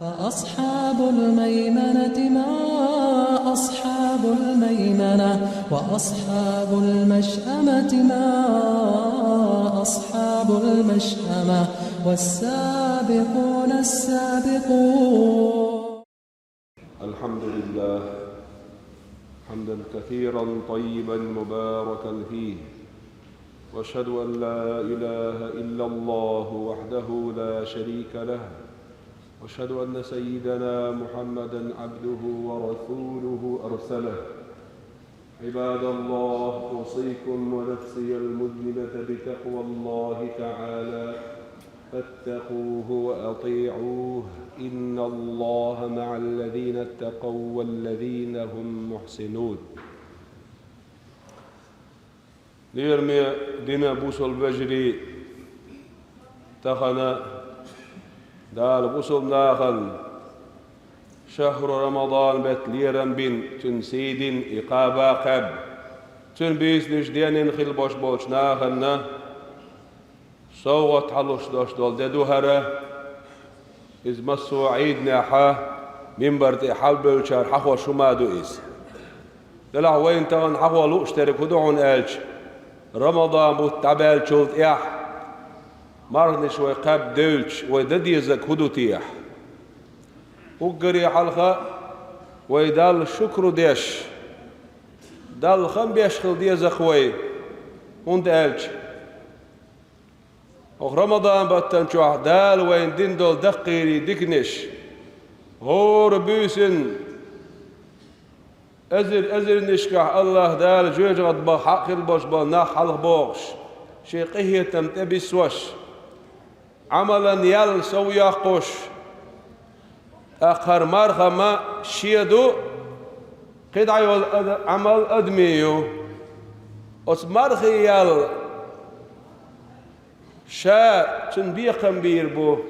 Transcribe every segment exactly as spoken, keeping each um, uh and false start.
فأصحاب الميمنة ما أصحاب الميمنة، وأصحاب المشأمة ما أصحاب المشأمة، والسابقون السابقون. الحمد لله، حمدا كثيرا طيبا مباركا فيه، وأشهد أن لا إله إلا الله وحده لا شريك له، وأشهد أن سيدنا محمدا عبده ورسوله أرسله. عباد الله، أوصيكم ونفسي المذنبة بتقوى الله تعالى، فاتقوه وأطيعوه، إن الله مع الذين اتقوا والذين هم محسنون. Лераме дина бусалба вежарий, тахана Дала бусалба нахана шахру Рамадан бетта лерам бина, цуьнан сий дина, и кхаба кхаьбна, цуьнан буьйсанаш денйина хилла болуш болчу нахана совгӀат хьалуш долуш долу де ду хӀара. Иза массо а Ӏийданехь минбар тӀе хьалабевллачара хьахош хӀума ду иза. Делахь вайна тахана хьахо лууш дерг хӀун ду хьуна аьлча, Рамадан бутт дӀабаьллачул тӀаьхьа марханаш вай кхаьбна девлча, вай дан дезарг хӀун ду техьа? Уггаре хьалха вай Далла шукру деш, Далла хам беш хила деза-кх вай, хӀунда аьлча хӀокху Рамадан баттана чохь Дала вайна дина долу даккхийрий диканаш, хӀора буьйсанна эзар-эзарнашкахь АллахӀ Дала жоьжахатин баха хьакъ хила болуш болу нах хьалхабохуш, шен къинхетам тӀебиссош, Ӏамалан ял сов йоккхуш, тӀаккха хӀара марха ма шен ду, кхидӀа йолу ада-, Ӏамал адамийн ю. Оцу мархийн ял ша цуьнан бекхам бийр бу.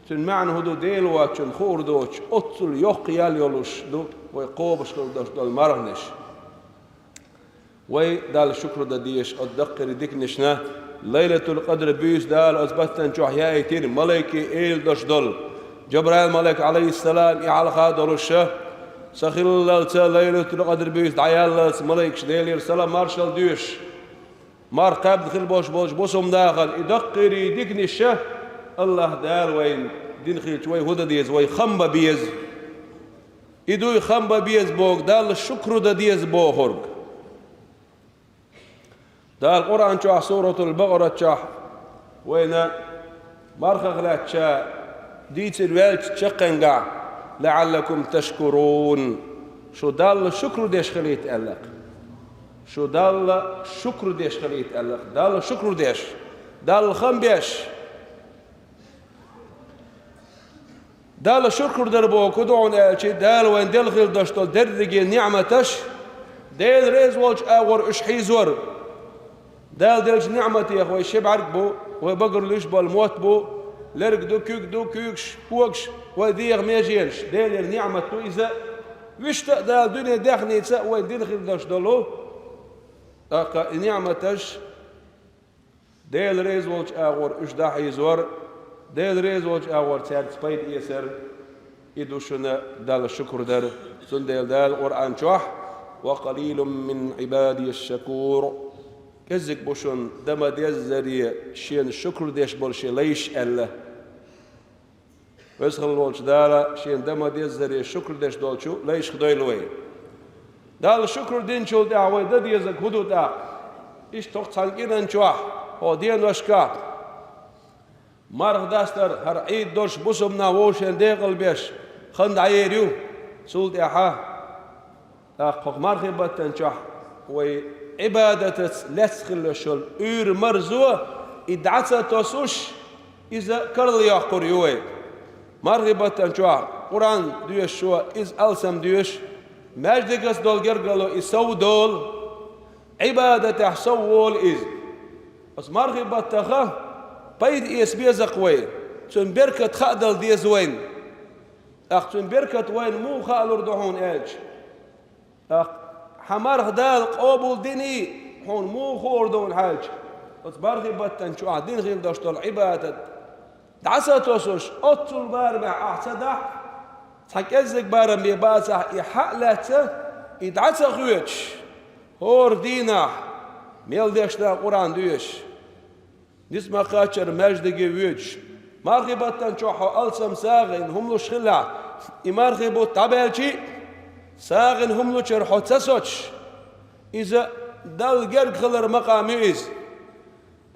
Цуьнан маьӀна хӀун ду, Дела воцчунна хуур доцуш, оццул йоккха ял йолуш ду вай кхобуш хила долуш долу марханаш. Вай Далла шукру дан дезаш оцу даккхийрий диканашна. Лайлатул-Къадр буьйса Дала оцу баттана чохь яийтира, малайкийн эла долуш долу Джабраил-малайк, Ӏалайхиссалам, и хьалха а долуш, са хиллалца, Лайлатул-Къадр буьйса дӀаяллалц малайкаш Делера салам-маршалла доьшуш, марха кхаьбна хила болуш болчу бусалба нахана и даккхийрий диканаш АллахӀ Дала вайна дина хилча, вай хӀун дан деза, вай хам бан беза. И дуй хам бан беза бохург, Далла шукру дан деза бохург. Дала Къуръан чохь, Суратул-Бакъарат чохь вайна мархах лаьцна дийцина ваьлча чаккхенгахь: «ЛаӀаллакум ташкурун». Шу Далла шукру деш хилийта аьлла-кх. Шу Далла шукру деш хилийта аьлла-кх. Далла шукру деш. Далла хам беш. Далла шукру дар бохург хӀун ду хьуна аьлча, Дала вайна делла хила долуш долу дерриге ниӀматаш, Дела реза волчу агӀор уьш хьийзор. Дала деллачу ниӀматех вай ши бӀаьрг бу, вай багара луьйш болу мотт бу, лерг ду, куьг ду, куьйгаш, когаш, вай дегӀан меженаш. Делера ниӀмат ду иза. Вуьшта а Дала дуьне даьхница а вайна дина хила долуш долу. ТӀаккха и ниӀматаш Дела реза волчу агӀор уьш дӀахьийзор, Дела реза волчу агӀор цаьрца пайда эцар, и ду шуна Далла шукру дар. Цундела Дала Къуръан чохь: «Ва къалилум мин Ӏибадия шакур». КӀеззиг бу шуна дан ма-деззара шена шукру деш болу шен лайш аьлла. Веза-воккхачу Дала шена дан ма-деззара шукру деш долчу лайшах дойла вай. Далла шукру динчул тӀаьхьа вай дан дезарг хӀун ду тӀаккха? Иштта хӀокху цхьана кӀиран чохь, хӀокху деношкахь, марха дастар, хӀара Ӏийд долуш бусалба нах вовшийн декъал беш хан дӀаер ю. Цул тӀаьхьа ТӀаккха хӀокху мархи баттана чохь вай Ӏибадатаца лаьцна хилла йолу уьйр-марзо, и дӀа ца тосуш, иза карла йоккхур ю вай. Мархи баттана чохь Къуръан доьшуш ву, иза алсам доьшу, маьждигаца долу гергарло и сов долу, Ӏибадатехь сов волу иза. Оцу мархи баттаха пайда эца беза-кх вай, цуьнан беркат хаа дала деза вайна. ТӀаккха цуьнан беркат вайна муха хаалур ду хьуна аьлча? ТӀаккха хьан марха Дала къобал диний, хьуна муха хуур ду хьуна аьлча, оцу мархи баттана чохь дина хила долуш долу Ӏибадат ДӀа ца тосуш, оццул барамехь ахь ца дахь, цхьа кӀеззиг барам бен бацахь, и хьа а лаьцна, и дӀа ца хоьцуш, хӀора дийнахь мел дешна Къуръан доьшуш, ницкъ ма-кхаччара маьждиге воьдуш, мархий баттана чохь хьо алсам сагӀина хӀума луш хилахь, и мархий бутт дӀабаьлчи а, сагӀина хӀума лучуьра хьо ца соцуш, иза Далла герга хилар макъам ю иза.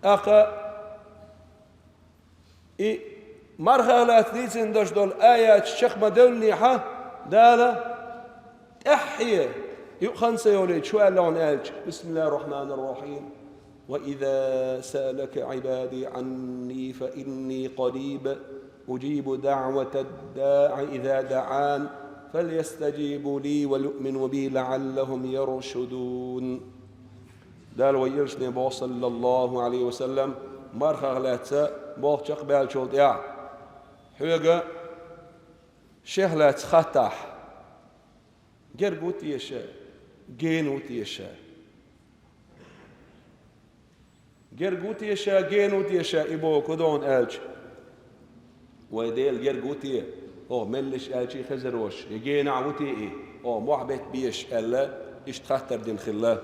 ТӀаккха и мархах лаьцна дийцина деш долу аяташ чекх ма-девллинехь, Дала тӀаьххье, юкъа хан ца йолуьйтуш, шу аьлла хьуна аьлча: بسم الله الرحمن الرحيم. وإذا سألك عبادي عني فإني قريب أجيب دعوة الداع إذا دعان فليستجيبوا لي وليؤمنوا بي لعلهم يرشدون. Дала вайн элчане боху, саллаллаху Ӏалайхи ва саллам, мархах лаьцна болх чекхбаьллачул тӀаьхьа, хьоьга шех лаьцна хаттахь, герга ву те ша, гена ву те ша? Герга ву те ша, гена ву те ша, и бохург ду хьуна аьлча, вай Дела герга ву те, оха меллаша аьлча а хезароша, я генахь ву те и, оха мохь беттабезаш аьлла, иштта хаттар дина хилла.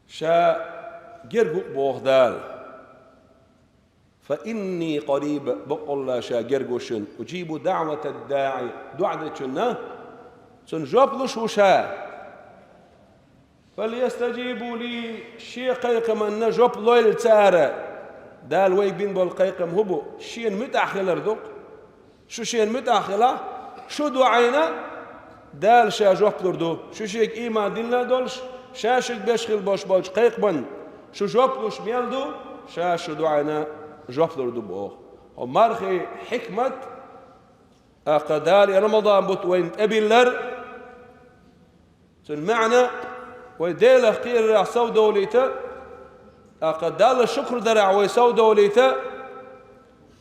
Ша герга ву боху Дала. فإني قريب, баккъалла ша герга ву шуна, أجيب دعوة الداع, доӀа дечунна, цунна жоп луш ву ша. فليستجيبوا لي, шен кхайкхаманна жоп лойла цара. Дала вайга бина болу кхайкхам хӀун бу? Шена муьтӀахь хилар ду-кх. Шу шена муьтӀахь хилахь, шу доӀийна, Дала ша жоп лур ду. Шу шега ийман диллина а долуш, ша шуьга беш хила беш болчу кхайкхаман шу жоп луш мел ду, ша шу доӀийна жоп лур ду боху. Хьо мархий хьикмат, тӀаккха Дала и Рамадан бутт вайна тӀебиллар, цуьнан маьӀна, вай Делах кхерарехь совдовлийта, тӀаккха Далла шукр дарехь вай совдовлийта,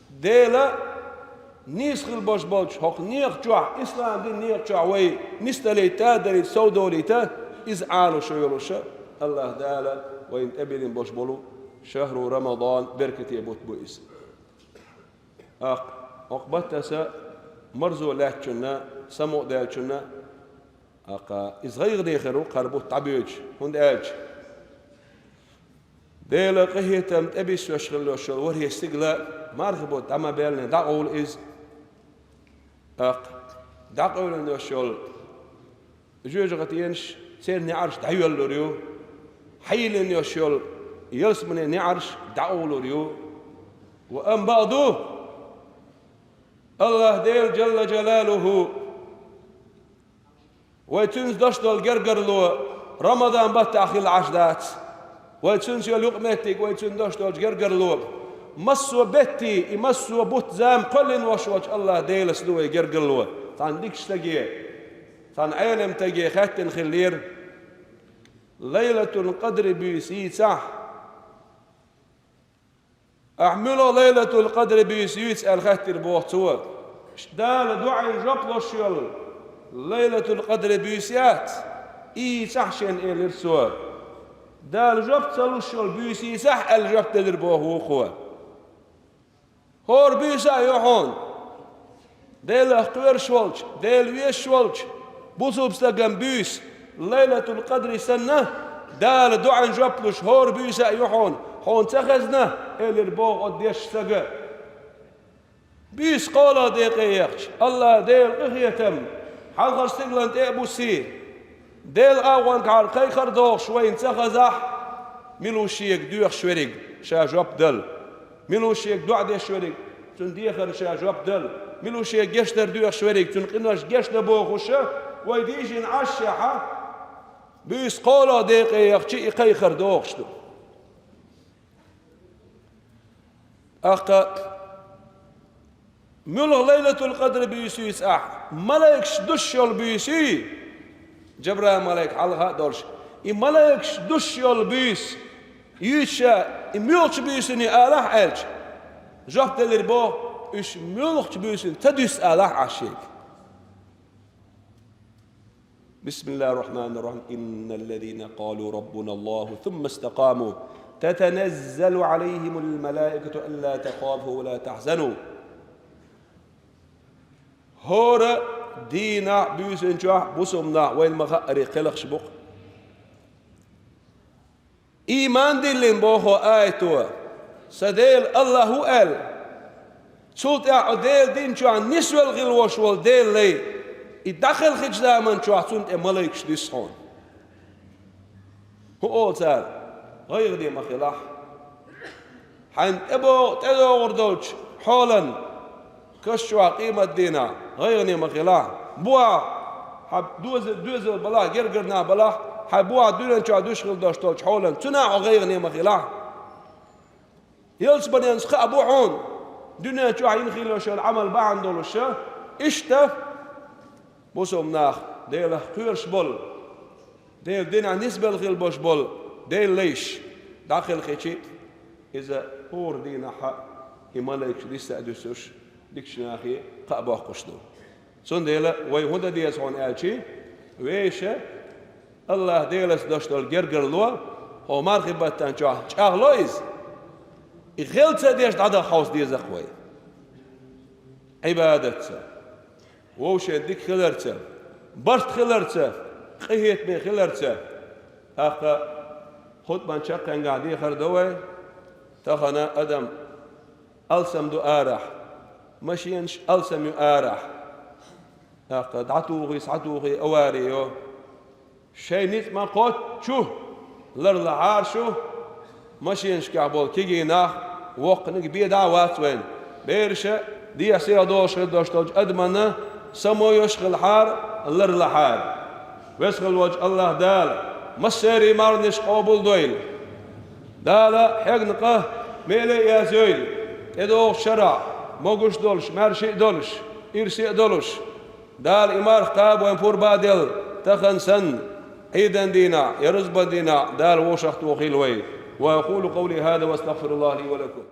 Дела нийса хила беш болчу хӀокху нехан чохь, ислам дин нехан чохь вай нисдалийта, дарийта, совдовлийта, иза Ӏалашо йолуша, АллахӀ Дала вайна тӀебиллина беш болу шахьру Рамадан беркате бутт бу иза. ТӀаккха хӀокху баттаса марзо лаьттачунна, самукъадаьллачунна, тӀаккха иза гӀайгӀане хир ву кхара бутт дӀабоьдуш, хӀунда аьлча Делан къинхетам тӀебиссош хилла йолу ворхӀе стигала мархи бутт дӀа ма-баьллинехь дӀакъовла иза. ТӀаккха дӀакъевлина йолу жоьжахатинаш, церан неӀарш дӀайоьллур ю, хьайиллина йолу ялсаманин неӀарш дӀакъовлур ю. Ва амма баъду, АллахӀ Дела, Джалла Джалалуху, вай Цуьнца деш долу гергарло Рамадан баттахь хилла Ӏаш дац. Вай Цуьнца йолу юкъаметтиг, вай Цуьнца деш долчу гергарло, массо а беттий, и массо а бутт, зама кхоьллина волуш волчу АллахӀ Делаца ду вай гергарло. Цхьана дикачу стаге, цхьана Ӏелам стаге хаьттина хиллера: «Лайлатул-Къадри буьйса йийцахь, ахь муьлха Лайлатул-Къадри буьйса юьйцу?» — аьлла хаьттира боху цо. Дала доӀина жоп луш йолу Лайлатул-Къадри буьйса яц, и йийцахь шена, элира цо. Дала жоп ца луш йолу буьйса йийцахь аьлла жоп делира боху вукхо. ХӀора буьйса а ю хьуна. Делах кхоьруш волчу, Дела везаш волчу бусалба стаган буьйса, Лайлатул-Къадри санна, Дала доӀина жоп луш хӀора буьйса а ю хьуна, хьуна ца хезна, элира боху оцу дешначу стага. Буьйса кхоалгӀа декъе яхча, АллахӀ Делан къинхетам хьалхара стигалан тӀе а буссий, Делан агӀонгахьара кхайкхар а дохуш вайна ца хазахь, мила ву шега доьхуш верг ша жоп дала? Мила ву шега доӀа деш верг, цуьнан дехарна ша жоп дала? Мила ву шега гечдар доьхуш верг, цуьнан къиношна гечдан бохуша, вай дийшина Ӏашшехьа, буьйса кхоалгӀа декъе яхча, и кхайкхар дохуш ду. ТӀаккха муьлха Лайлатул-Къадри буьйса юьйцу ахь? Малайкаш дуссуш йолу буьйса юй? Джабраил-малайк хьалха а долуш, и малайкаш дуссуш йолу буьйса юьйцуш, и муьлхачу буьйсанна ю алахь аьлча, жоп делира боху: уьш муьлхачу буьйсанна ца дуьсу алахь Ӏаш шега. بسم الله الرحمن الرحيم. إن الذين قالوا ربنا الله ثم استقاموا تتنزل عليهم الملائكة ألا تخافوا ولا تحزنوا. ХӀора дийнахь буьйсанна чохь бусалба нах вайна ма-хаъара кхелхаш бу-кх. Ийман диллина боху аято, сан Дела АллахӀ ву аьлла, цул тӀаьхьа Делан дин чохь нисвелла хилла волуш волу Делан лай, и дӀакхелхинчу заман чохь цунна тӀе малайкаш дисса хьуна. ХӀун олу цара? ГӀайгӀане ма хилахь. Хьайна тӀебогӀу-, тӀедогӀур долчу хьолан каш чохь къематдийнахь гӀайгӀане ма хилахь. Бохьа, хьан доза-, доьзал балахь, гергара нах балахь, хьайн бохьа дуьнен чохь дуьсуш хилла долуш долчу хьолан, цунах хьо гӀайгӀане ма хилахь. Ялсаманенца хаа бу хьуна дуьнен чохь йина хилла йолу Ӏамал бахьана долуш, иштта бусалба нах, Делах кхоьруш болу, Делан динехь нисбелла хилла болуш болу Делан лайш дӀакхелхичи, иза хӀора дийнахь а и малайкаш дисса а дуьсуш, дикачу нахе кхаъ боккхуш ду. Цундела вай хӀун дан деза хьуна аьлчи, вешан АллахӀ Делаца долуш долу гергарло хӀокху мархин баттана чохь чӀагӀло иза. И хӀинца а деш дӀадаха хьовса деза-кх вай. Ӏибадатца, вовшийн дика хиларца, барт хиларца, къинхетаме хиларца. ТӀаккха хутбан чаккхенгахь дехар до вай, тахана адам алсам ду арахь, машенаш алсам ю арахь. ТӀаккха дӀатухий, схьатухий авари йо. Шайн ницкъ ма кхоччу, ларлахьара шу, машенашкахь болу кегий нах, воккханиг бен дӀа а вац вайна. Бераша дехьа-сехьа долуш хир долуш долчу адамна самойош хилахьара, ларлахьара. Веза хилла волчу АллахӀ Дала массерийн марханаш къобалдойла. Дала хьегна къа меле а язйойла, тӀедогӀучу шарахь могуш а долуш, маьрша а долуш, ирсе а долуш. Дала и марха кхаба вайн пурба а делла, тахана санна, Ӏийдан дийнахь я рузбан дийнахь Дала вовшахтохийла вай. وأقول قولي هذا وأستغفر الله لي ولكم.